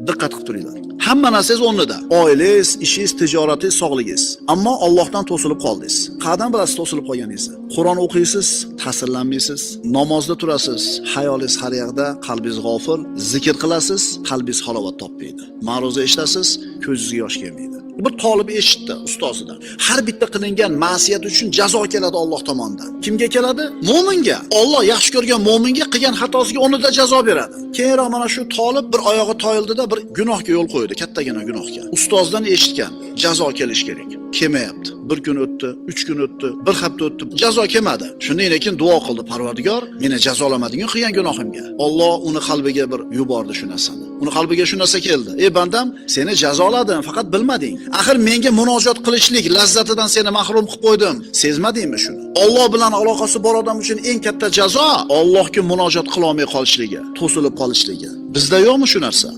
Diqqat qilib turinglar. Hamma narsangiz o'rnida. Oilangiz, ishingiz, tijoratingiz, sog'ligingiz. Ammo Allohdan to'silib qoldingiz. Qayerdan bilasiz to'silib qolganingizni? Qur'on o'qiysiz, ta'sirlanmaysiz. Namozda turasiz, hayolingiz har yoqda, qalbingiz g'ofil, zikr qilasiz, qalbingiz halovat topmaydi. Ma'ruza eshitasiz, ko'zingizga yosh kelmaydi. Bir tolib eshitdi ustozidan. Har bitta qilingan ma'siyat uchun jazo keladi Alloh tomonidan. Kimga keladi? Mo'minga. Alloh yaxshi ko'rgan mo'minga qilgan xatosiga o'rnida jazo beradi. Keyinroq mana shu tolib bir oyog'i toyildida bir gunohga yo'l qo'ydi, kattagina gunohga. Ustozdan eshitgan, jazo kelish kerak. Kelmayapti. Bir kun o'tdi, 3 kun o'tdi, bir hafta o'tdi, jazo kelmadi. Shundan keyin duo qildi: Parvardigor, meni jazolamading qilgan gunohimga. Alloh uni qalbiga bir yubordi shu narsani. Uni qalbiga shu narsa keldi. Ey bandam, seni jazoladim, faqat bilmading. Axir menga munojot qilishlik lazzatidan seni mahrum qilib qo'ydim. Sezmadingmi shuni? Alloh bilan aloqasi bor odam uchun eng katta jazo Allohga munojot qila olmay qolishligi, to'silib qolishligi. Bizda yo'qmi shu narsa?